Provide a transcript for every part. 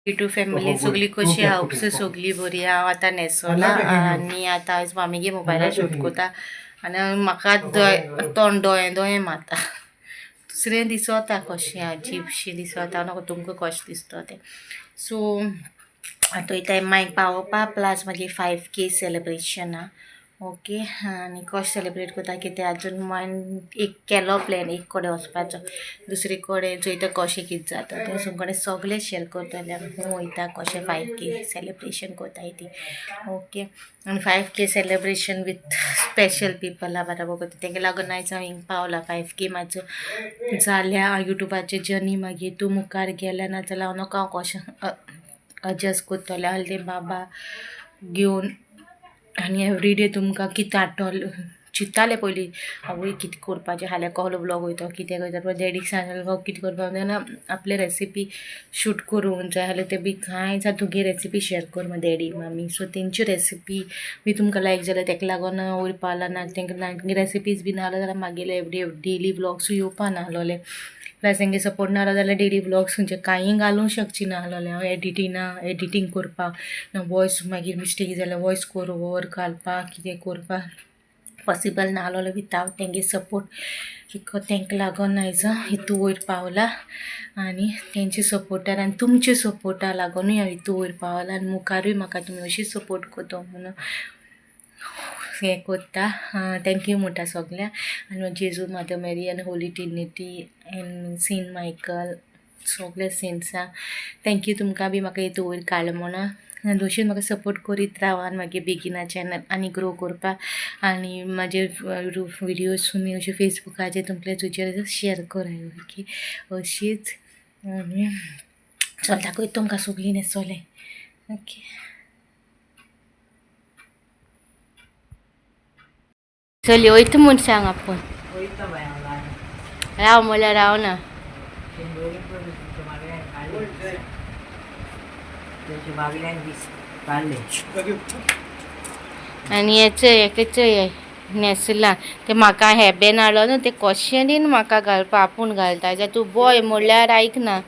YouTube family सगळी कशी आहा? उपसू सगळी बरी हांव आतां न्हेसोला आनी आतां आयज मामीगे मोबायलार शूट करता आनी म्हाका तोंड दोळे दोळे मारता. दुसरें दिसता कशें अजीबशें दिसता, नको तुमकां कशें दिसता तें. सो आतां वयता मायक पावोवपा, प्लस मागीर 5K celebration आहा. ओके, आनी कशें सेलिब्रेट करता कितें अजून मायन एक केलो प्लॅन एक कडेन वचपाचो, दुसरे कडेन चोयता कशें कितें जाता तें. तुमचे कडेन सगळें शेअर करतलें आमी खूंय वयता, कशें 5K celebration करताय ती. ओके, आनी 5K celebration with special Pipla बराबर करता. तेंगे लागून आयज हांव हिंग पावला. 5K म्हाजो जाल्या युट्यूबाचे जर्नी, मागीर तूं मुखार गेल्या ना जाल्यार हांव नको हांव कशें अडजस्ट करतलें आहलें तें बाबा घेवन. आनी एवरीडे तुमकां कितें हाडटलो चिंत्तालें पयलीं, आवय कितें करपाचें, फाल्यां कहलो ब्लॉग वयतो, कितें करता. पण डॅडीक सांगलें कितें करपाक तेन्ना आपले रेसिपी शूट करूंक जाय जाल्यार ते बी कांय जाल्यार तुगे रेसिपी शेअर कर मग डॅडी मामी. सो तेंच्यो रेसिपी बी तुमकां लायक जाल्यार तेका लागून वयर पावला ना. तेंकां रेसिपीज बी नासलो जाल्यार मागीर एवरी डेली व्लॉग्सूय येवपा नासलोले. प्लस तेंगे सपोर्ट नासलो जाल्यार डेली व्लॉग्स खंयचे कांय घालूंक शकची नासलोलें हांव. एडिटींग एडिटींग करपाक ना, वॉयस मागीर मिस्टेक जाल्यार वॉयस ओवर घालपाक कितें करपाक पॉसिबल नासलोलें विथआवट तेंगे सपोर्ट. Because तेंका लागून आयज हितू वयर पावला आनी तेंचे सपोर्टार आनी तुमचे सपोर्टा लागूनय हांव हितू वयर पावला. आनी मुखारूय म्हाका तुमी अशीच सपोर्ट करता म्हणून हें करता. Thank you म्हणटा सगळ्यांक. आनी जेजू, मदर मेरी आनी Holy Trinity and Saint Michael, सगळे सेंट्सां thank you. तुमकां बी म्हाका हितू वयर काडलें म्हणून. आनी अशीच म्हाका सपोर्ट करीत रावा आनी मागीर बेगिना चॅनल आनी ग्रो करपाक आनी म्हाजे विडियोज तुमी अशे फेसबुकाचेर तुमचे तुजेर शेअर कराय. ओके, अशीच आनी चल दाखयता तुमकां सगळीं न्हेसोलें. ओके, चली वयता म्हूण सांग आपूण. वयता बाय हांव लागीं. राव म्हणल्यार राव ना. शेंदोरी तुमच्या मागल्यान काडले, तुमच्या मागल्यान दीस काडले. आनी हें हेका चोय न्हेसलां तें. म्हाका हेबेन हाडलो न्हू तें कशें दीन म्हाका घालपा. आपूण घालता जाल्यार तूं बॉय म्हणल्यार आयकना.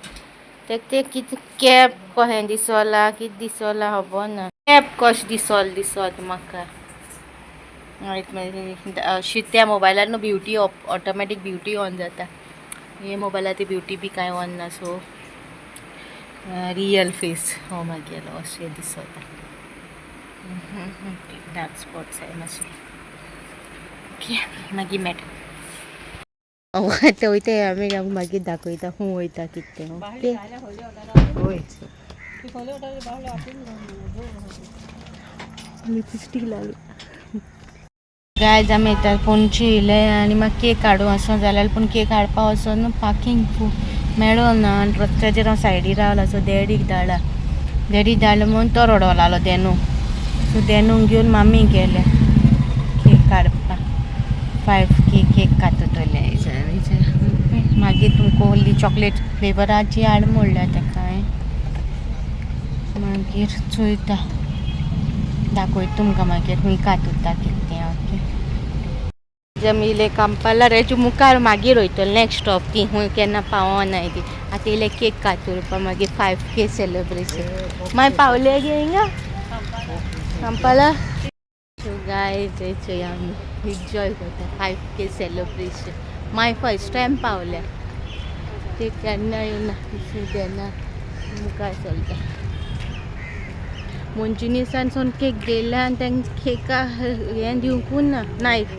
तें तें कितें कॅप कशें दिसोलां, कितें दिसोलां खबर ना. कॅप कशें दिसोल दिसत म्हाका. अशी त्या मोबायलार न्हू ब्युटी ऑटोमॅटीक ब्युटी ऑन जाता. हे मोबायलार ती ब्युटी बी कांय ऑन ना. सो रियल फेस हो मागेलो अशें दिसता. डार्क स्पॉट्स आहे मातशे. ओके, मागीर मेळटा. आतां वयता आमी, मागीर दाखयता खूंय वयता कितें तें. ओके. होय. लिपस्टीक लावली. गायज, आमी येता पणजे येयले आनी मागीर केक हाडूं वचों जाल्यार, पूण केक हाडपा वचोन पार्किंग मेळो ना आनी रस्त्याचेर हांव सायडी रावला. सो डॅडीक धाडला. डॅडी धाडलो म्हणून तो रडो लागलो देनू. सो देनूक घेवन मामी गेले केक हाडपाक. 5K cake काततले. मागीर तुमकां व्हडली चॉकलेट फ्लेवराची हाड म्हणल्या तेका हांवें. मागीर चोयता, दाखयता तुमकां मागीर खंय कातुता कितें तें. ओके, जमिले कांपाला रेजू मुखार मागीर वयतलो नेक्स्ट स्टॉप ती खंय केन्ना पावनाय ती. आतां इल्लें केक कातुरपा, मागीर 5K celebration. मागीर पावले गे हिंगा कांपाला. सो गायज, चोय आमी एन्जॉय करता 5K celebration. मागीर फर्स्ट टायम पावल्या ते, केन्ना येवना तेन्ना मुखार चलता. मंजुनिसान केक घेयला आनी तांकां केका हें दिवंकूच ना नायफ.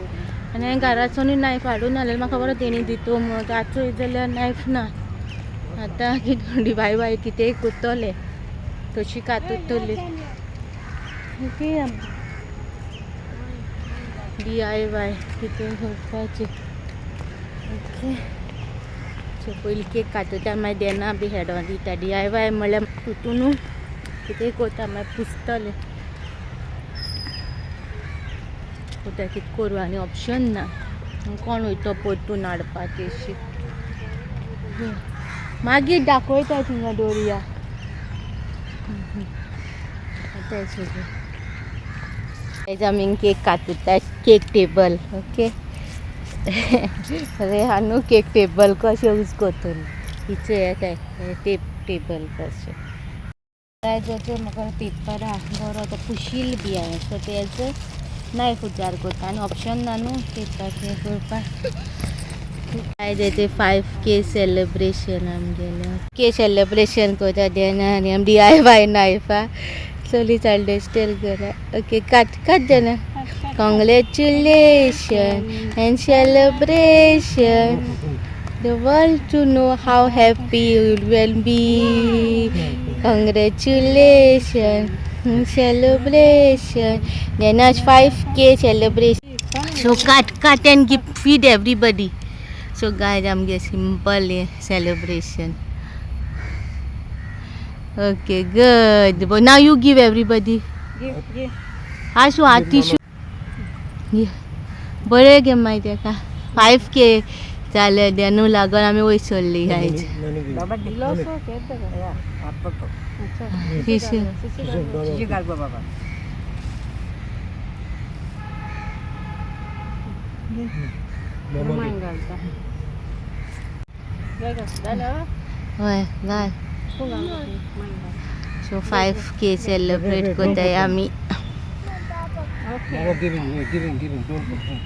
आनी हांवें घराचोनूय नायफ हाडूं ना, जाल्यार म्हाका खबर तेणी दितो म्हणून. आतां चोयत जाल्यार नायफ ना. आतां कितें बाय बाय कितेंय करतले, तशी कातुतली. ओके, DIY कितें करपाचें. ओके, सो पयलीं केक कातता, मागीर देना बी हेडोन दिता. DIY म्हणल्यार तितून कितेंय करता, मागीर पुसतलें. कोता कितें करूं आनी ऑप्शन ना. कोण वयतो परतून हाडपा तेशी. मागीर दाखयता थिंगा दवरुया. आतां सगळें आमी केक कातुता. Cake table. Okay, Rehanu cake table कशें यूज करतली हिचें येता टेबल कशें. आयज म्हाका पेपर आहा बरो तो पुशील बी आहा सो तेजो नायफ उजार करता आनी ऑप्शन ना न्हू पेपर हें करपाक. आयज ते 5K सेलिब्रेशन आमगेलें. के सेलिब्रेशन करता तेन्ना आनी आम DIY नायफा चली चालले स्टेल करा. ओके, काट काट देना. Congratulation and celebration the world to know how happy you will be. Congratulations, celebration. Then us 5K celebration. So cut, cut and give feed everybody. So guys, I'm getting simple celebration. Okay, good. But now you give everybody. Give, give. Ashu, tissue. बरें गे मागीर तेका 5K जालें देनू लागून आमी वयसरली आयज. बाबा दिलो. टिश्यू. घाल गो बाबा. हय घाल. सो 5K सेलिब्रेट करताय आमी. Baba giving, giving, giving. Don't put him.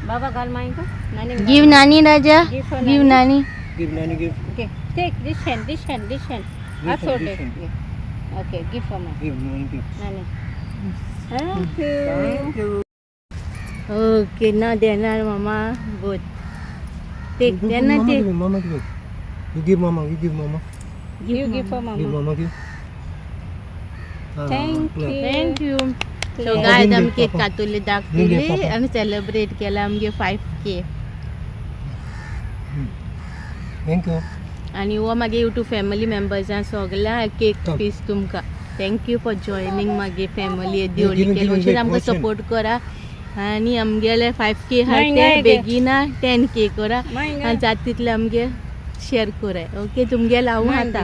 बाबा घाल माईक. नानी. गिव नानी राजा. Give for give नानी. Give Nani, give. Okay, take this hand, this hand, this hand. This Also hand, this take. hand. Okay, give for me. Give Nani, give. Nani. Thank you. Thank you. Okay ना देणार मामा बोत take देना Mama take. giving, Mama giving. You give Mama, you give Mama. You give for mama. Give Mama, give. Ah, Thank clap. you. Thank you. So Papa, guys घेऊन आमी घे, cake पापा. कातुली घेऊन घे, दाखयली पापा. आनी सेलिब्रेट केला आमगे 5K. Thank you. आनी हो मागे युट्यूब फॅमिली मेंबर्सां सगळ्या केक Come. पीस तुमकां. Thank you for joining मागे फॅमिली येदी Give व्हडली him, केली. give him, अशेंच wait, आमकां watch him. Support करा आनी आमगेले 5K आहा मागीर ते घे. बेगिना 10K करा मागीर आनी जाता तितले आमगे शेअर कराय. ओके, तुमगेले हांव खाता.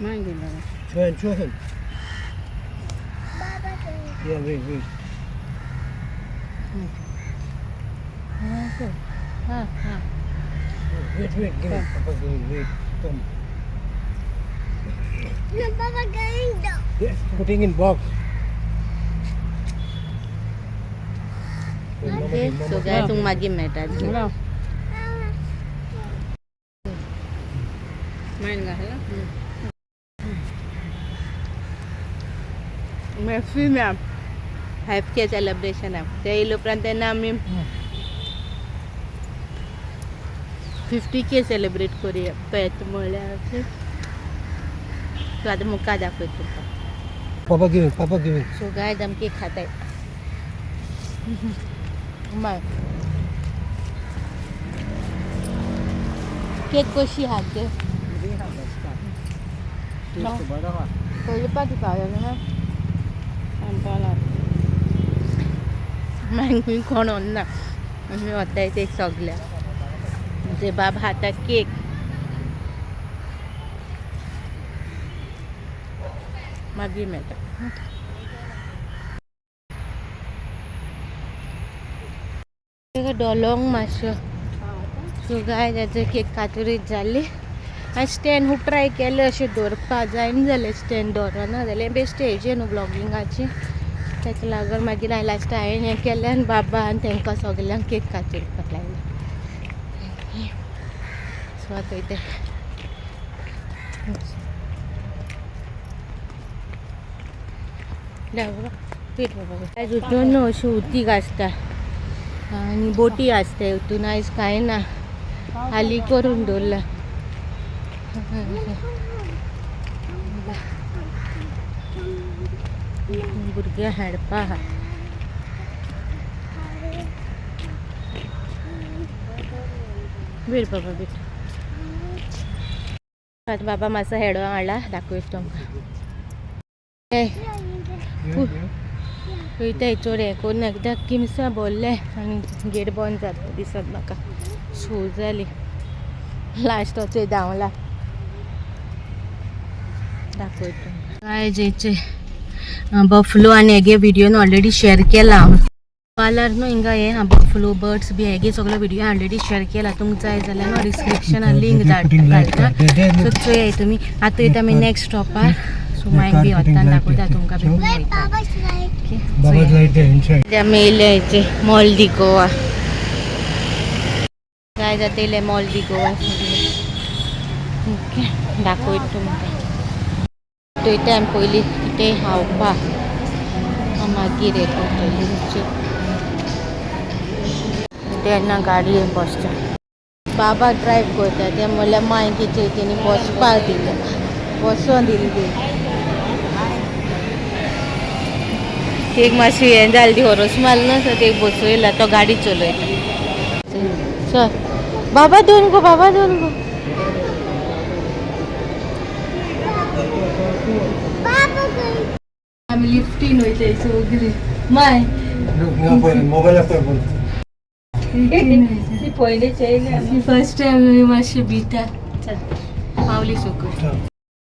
Mangi, baba. Show him, show him. Yeah, wait, wait. हां हां. Wait, wait, give him. Papa, give him, wait. Come. No, Papa, going down. Yes, putting in box. Wait, Mama okay, give, Mama so give. गाय तुमकां मागीर मेळटा. Mangi, hello. Messi ma'am 5K celebration आहा ते येयले उपरांत तेन्ना आमी 50K सेलिब्रेट करूया पळयत म्हणल्यार. सो आतां मुखार दाखयता तुमकां. Papa giving, Papa giving. So guys आमी केक खाताय. माय केक कशी आहा ते पयलीं पाटी पावलें ना मागीर कोण ना आमी वताय ते सगल्या. ते बाब खाता केक. मागीर मेळटा. डोलोंग मातशें. सो गायज आतां केक कातरीत जाली आनी स्टँड खूब ट्राय केलें अशें दवरपा जायना जालें. स्टँड दवरना जालें बेश्टें हेजें न्हू ब्लॉगिंगाचें. ताका लागून मागीर हांवें लास्ट हांवें हें केलें आनी बाबा आनी तांकां सगल्यांक केक कातरपाक लायलें. सो आतां वयता. वेट बाबा. आयज उठून न्हू अशी उदीक आसता आनी बोटी आसता हितून. आयज कांय ना, खाली करून दवरला. भुरगे हाडपा आहा. वेट बाबा वेट. आतां बाबा मातसो हेडो हाडला दाखयता तुमकां. Yeah, yeah. वयता हेचोर हें करून एकदां किमसां भरलें आनी गेट बंद जाता दिसत म्हाका. सो जाली लास्ट वचय धांवला दाखयता तुमकां. आयज हेचे बफलो आनी हेगे व्हिडियोन ऑलरेडी शेअर केला हांव. पार्लर न्हू हिंगा हें आहा बफलो बर्ड्स बी हेगे सगळो व्हिडिओ ऑलरेडी शेअर केला तुमकां जाय जाल्यार न्हू डिस्क्रिप्शनान लिंक घालता सो चोयाय तुमी. आतां वयता आमी नेक्स्ट स्टॉपार. सो मागीर बी वतान दाखयता तुमकां बी Wait, Baba's light. Baba's light there inside. आमी येयले हेचे मॉल दी गोवा. काय जाता येयले मॉल दी गोवा. ओके दाखयता तुमकां. वयता आमी पयलीं कितें खावपाक मागीर हें करतली. तेन्ना गाडयेन बसता बाबा ड्रायव करता ते म्हणल्यार माय कितें तेणी बसपाक दिलें बसोन दिली ती. एक मातशी हें जालें ती हरोस मारलो ना सो ते बसयला तो गाडी चलयता. चल बाबा दोन गो बाबा दोन गो. Baba going. आमी लिफ्टीन वयताय सगळीं माय. मोबायल पळय. ती पयलींच येयल्या. फर्स्ट टायम मातशें भिता. चल पावली सुकूर.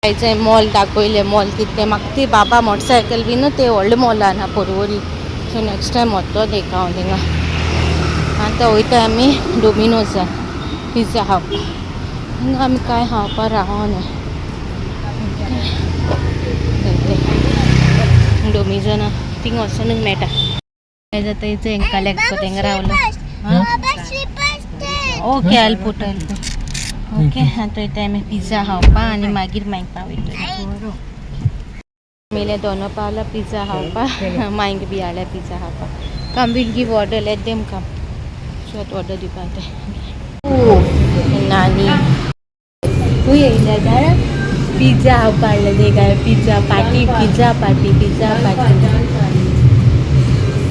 जायचे मॉल दाखयले मॉल कितले म्हाका ती बाबा मोटरसायकल बी न्हू ते व्हडले मॉलान आहा पर्वरी. सो नेक्स्ट टायम वतलो देखा हांव थिंगा. आतां वयता आमी डोमिनोजान पिझ्झा खावपाक. हिंगा आमी कांय खावपाक रावना. डोमिनोजान थिंगा वचोनूच मेळटा. जाता हेंकां कलेक्ट करता हिंगा रावलो. Baba slippers there. Okay I'll put I'll put. Okay आतां वयता आमी पिझ्झा खावपाक आनी मागीर मागीर पावयतली. मेले दोनो पावला पिझ्झा खावपाक. मागीर बी हाडल्या पिझ्झा खावपाक. Come we'll give order let them come. So आतां ऑर्डर दिवपाक जाय. नानी तूं येयल्या जाल्यार पिझ्झा खावपाक हाडले ते काय pizza party pizza party pizza party.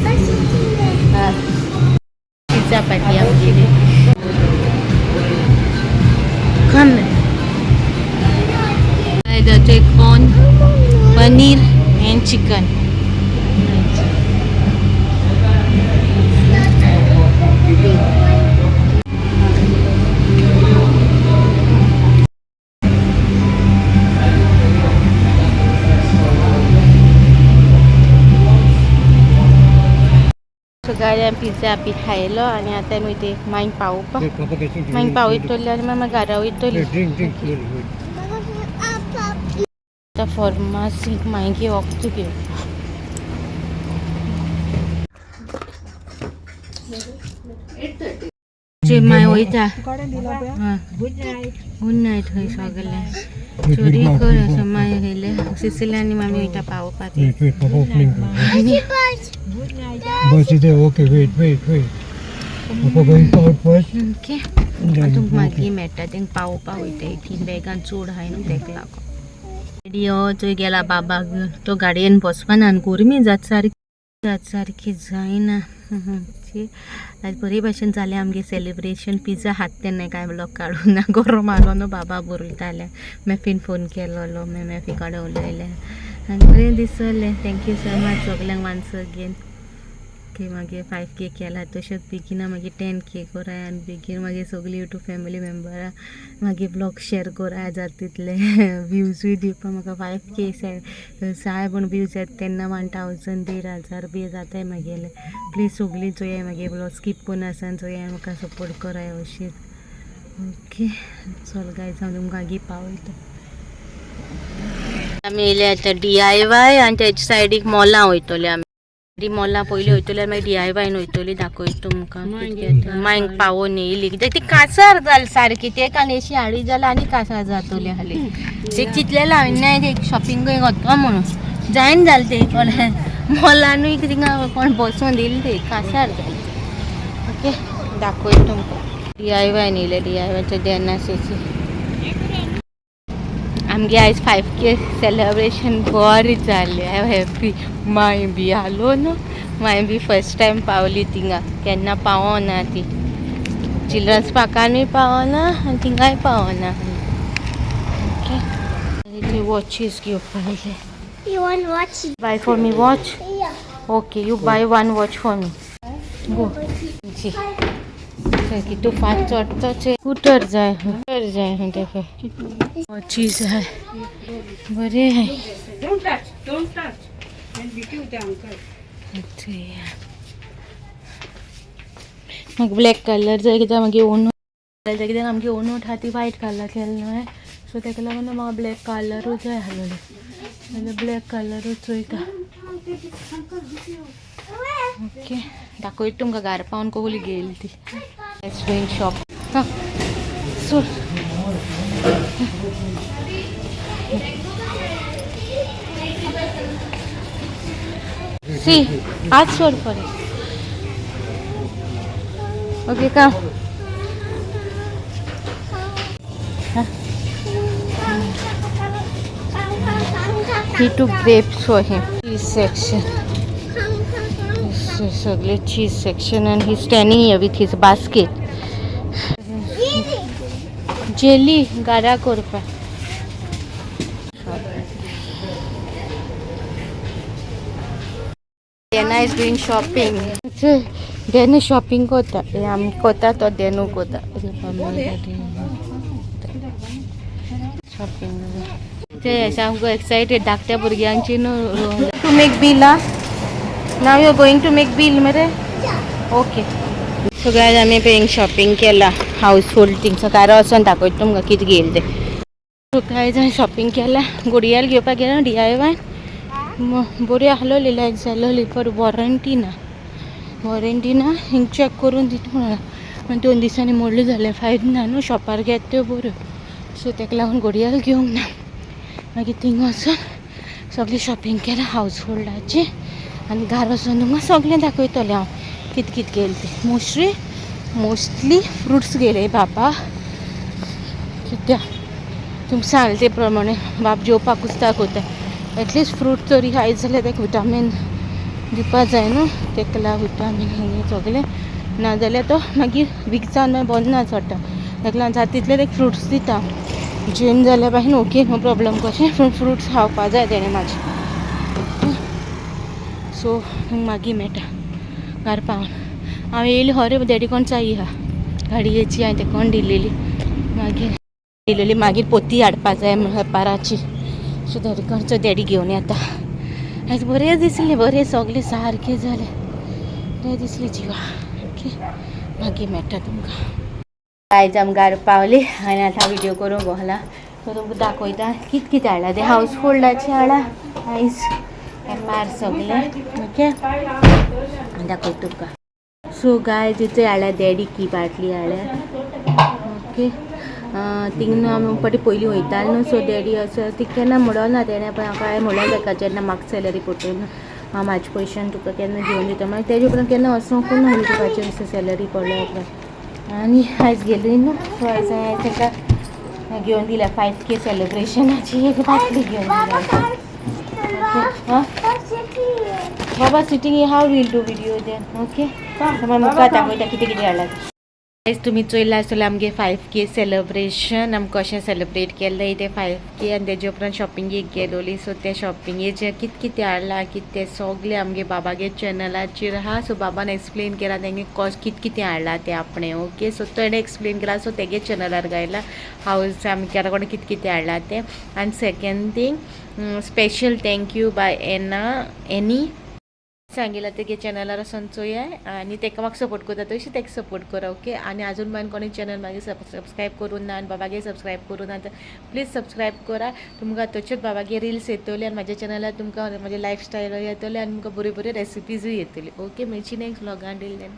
Baba sitting there. हा पिझ्झा पार्टी आमची. Come. Take on paneer and chicken. So guys, pizza बी खायलो आनी आतां आमी ते मागीर पावोवपाक मागीर पावयतली आनी मागीर घरा वयतली. Drink drink slowly. Wait. Baba up up. आतां फॉर्मासीक मागीर वखद घेवपाक. मागीर वयता. गुड नायट खंय सगळें चोरी कर असो मागीर येयले सिसिल्यानी मामी वयता पावोवपाक. Wait, wait, Papa opening. Slippers. Bus is there. Okay, wait, wait, wait. Papa going out first. Okay Then तुमकां मागीर मेळटा तेंका पावोवपाक वयता. ती बॅगान चड आहाय न्हू तेका लागून. यो थंय गेला बाबा घेवन तो गाडयेन बसपाना आनी गरमी जात सारकी जात सारकी जायना. आज बरे भाशेन जालें आमगे सेलिब्रेशन. पिझ्झा खात तेन्ना कांय ब्लॉग काडूं ना. गरम आसलो न्हू बाबा बरयताले. मॅफीन फोन केलोलो मॅफी कडेन उलयलें आनी बरें दिसलें. Thank you so much सगल्यांक वन्स अगेन. ओके मागीर 5K केला तशेंच बेगीना मागीर 10K कराय आनी बेगीन मागीर सगळीं यूट्यूब फॅमिली मेम्बरां मागीर ब्लॉग शेअर कराय जाता तितले व्यूजूय दिवपाक म्हाका 5K साय पूण व्यूज येता तेन्ना 1000 1500 बी जाताय मागेले. प्लीज सगळीं चोयाय मागीर ब्लॉग स्कीप करनासतना चोयाय म्हाका सपोर्ट कराय अशीच. ओके चल गायज हांव तुमकां मागीर पावयता. आमी येयले आतां DIY आनी तेच्या सायडीक मॉलां वयतले आमी. मॉलां पयलीं वयतली आनी मागीर DIY वयतली. दाखयता तुमकां. मागीर पावोवन येयली कित्याक ती कासार जाली सारकी. ते आनी अशी हाडी जाल्यार आनी कासार जातली आसली. एक चिंतलेलें हांवें नाही ते शॉपिंग वतलो म्हणून जायन जालें ते कोण मॉलानूय थिंगा कोण बसून दिली ते कासार जाली. ओके दाखयता तुमकां. DIY येयले DIYच्या देनासेची आमगे आयज 5K celebration बरें जालें. I am happy. My B आलो न्हू my B first time पावली थिंगा. केन्ना पावना ती चिल्ड्रन्स पार्कानूय पावना आनी थिंगाय पावना. ओके वॉचीस घेवपाक येयले. You want watch? Buy for me watch? Yeah. Okay, you buy one watch for me. Go. जी कितू फास्ट चडतो स्कूटर जाय स्कूटर जाय तेका. वॉचीस आहाय बरें आहाय. Don't touch, don't touch. And beat you the uncle. म्हाका ब्लॅक कलर जाय कित्याक मागीर ओनू जाय कित्याक आमगे ओनूट आहा ती वायट कलर केल्लो न्हय, सो ताका लागून म्हाका ब्लॅक कलरूच जाय आसलेलो, जाल्यार ब्लॅक कलरूच चोयता. ओके, दाखयता तुमकां घरा पावन कसली घेयली ती. Doing shop. हां सोड. सी आज सोड परत. Okay, come. He took grapes for him. Cheese section. This is सगळे cheese section and he's standing here with his basket. Jelly गारा करपा. Dana is doing shopping. Dana shopping कोता. हे आमी कोता तो देनू कोता. शॉपिंग ते सामको एक्सायटेड धाकट्या भुरग्यांची न्हू. To make bill. Ah, now you are going to make bill मरे. ओके, सो गायज, आमी पेईंग शॉपिंग केला हावस होल्ड थिंग्स. घरा वचोन दाखयता तुमकां कितें घेयलें तें. सो गायज, हांवें शॉपिंग केला, घडयाळ घेवपाक गेलो DIY. बरी आसलोली, लायक जालोली, पर वॉरंटी ना, वॉरंटी ना. हिंग चॅक करून दिता म्हणला, 2 दिसांनी मोडली जाल्यार फायदो ना न्हू, शॉपार घेत त्यो बऱ्यो. सो ताका लागून घडयाळ घेवंक ना. मागीर थिंग वचोन सगळें शॉपिंग केलां हावस होल्डाचें आनी घरा वचोन तुमकां सगळें दाखयतलें हांव कितें कितें घेयलें तें. मोस्टली फ्रुट्स घेयले बाबा, कित्याक तुमकां सांगलें ते प्रमाणे बाब जेवपाक कुस्तार कोता, एटलिस्ट फ्रूट तरी खायत जाल्यार ताका विटामीन दिवपा जाय न्हू. ताका लागून विटामीन हें सगळें, नाजाल्यार तो मागीर वीक जावन मागीर बरो ना चडटा. ताका लागून जाता तितले ताका फ्रुट्स दिता. जेवन जाल्यार पासून ओके, नो प्रॉब्लम कशें, पूण फ्रुट्स खावपा जाय तेणें मातशें. सो मागीर मेळटा घरा पावन. हांव येयली खरें, डॅडी कोण चाई आहा गाडयेची, हांवें तेका कोण दिलेली, मागीर दिलेली, मागीर पोती हाडपा जाय वेपाराची. सो डॅडी कोणचो डॅडी घेवन येता. आयज बरें दिसलें, बरें सगळें सारकें जालें, बरें दिसलें जिवा. ओके, मागीर मेळटा तुमकां. आयज आमी घरा पावली आनी आतां व्हिडियो करूंक बसला. सो तुमकां दाखयता कितें कितें हाडलां तें. हावस होल्डाचें हाडलां आयज एपार सगळें. ओके, दाखयता तुमकां. सो गायज, इतलें हाडल्या, डॅडी की बाटली हाडल्या. ओके, थिंग न्हू आमी पटी पयलीं वयताले न्हू, सो डॅडी असो ती केन्ना म्हणो ना तेणें, पण हांवें म्हणलें ताका जेन्ना म्हाका सॅलरी पडटली न्हू हांव म्हाज्या पयशान तुका केन्ना घेवन दिता. मागीर तेजे उपरांत केन्ना वचोंकूच ना युट्यूबाचेर असो सॅलरी पडल्या उपरांत. आनी आयज गेली न्हू, सो आयज हांवें ताका घेवन दिल्या 5K सेलिब्रेशनाची एक बाटली घेवन दिल्या. ओके, हां बाबा sitting, how will do video then? Okay, मागीर मुखार दाखयता कितें कितें हाडलां. आयज तुमी चोयलां आसतलें आमगे 5K celebration, आमी कशें सेलिब्रेट केल्लें तें 5K. आनी तेजे उपरांत शॉपिंगेक गेलोली. सो त्या शॉपिंगेचें कितें कितें हाडलां कितें तें सगळें आमगे बाबागे चॅनलाचेर आहा. सो बाबान एक्सप्लेन केलां तेंगे कश कितें कितें हाडलां तें आपणें. ओके, सो तेणें एक्सप्लेन केलां, सो तेगे चॅनलार घायलां हावस आमी कोणें कितें कितें हाडलां तें. आनी second thing, special thank you by Anna Annie सांगिलां, तेगे चॅनलार वचोन चोयाय आनी तेका म्हाका सपोर्ट करता तशी तेका सपोर्ट करा. ओके, आनी आजून पर्यंत कोणी चॅनल मागीर सबस्क्रायब करूं ना आनी बाबागे सबस्क्रायब करूं ना, तर प्लीज सबस्क्रायब करा. तुमकां तश्योच बाबागे रिल्स येतल्यो आनी म्हाज्या चॅनलार तुमकां म्हाजे लायफस्टायल येतले आनी तुमकां बऱ्यो बऱ्यो रेसिपीजूय येतल्यो. ओके, मेळची नेक्स्ट व्लॉगान. Till then.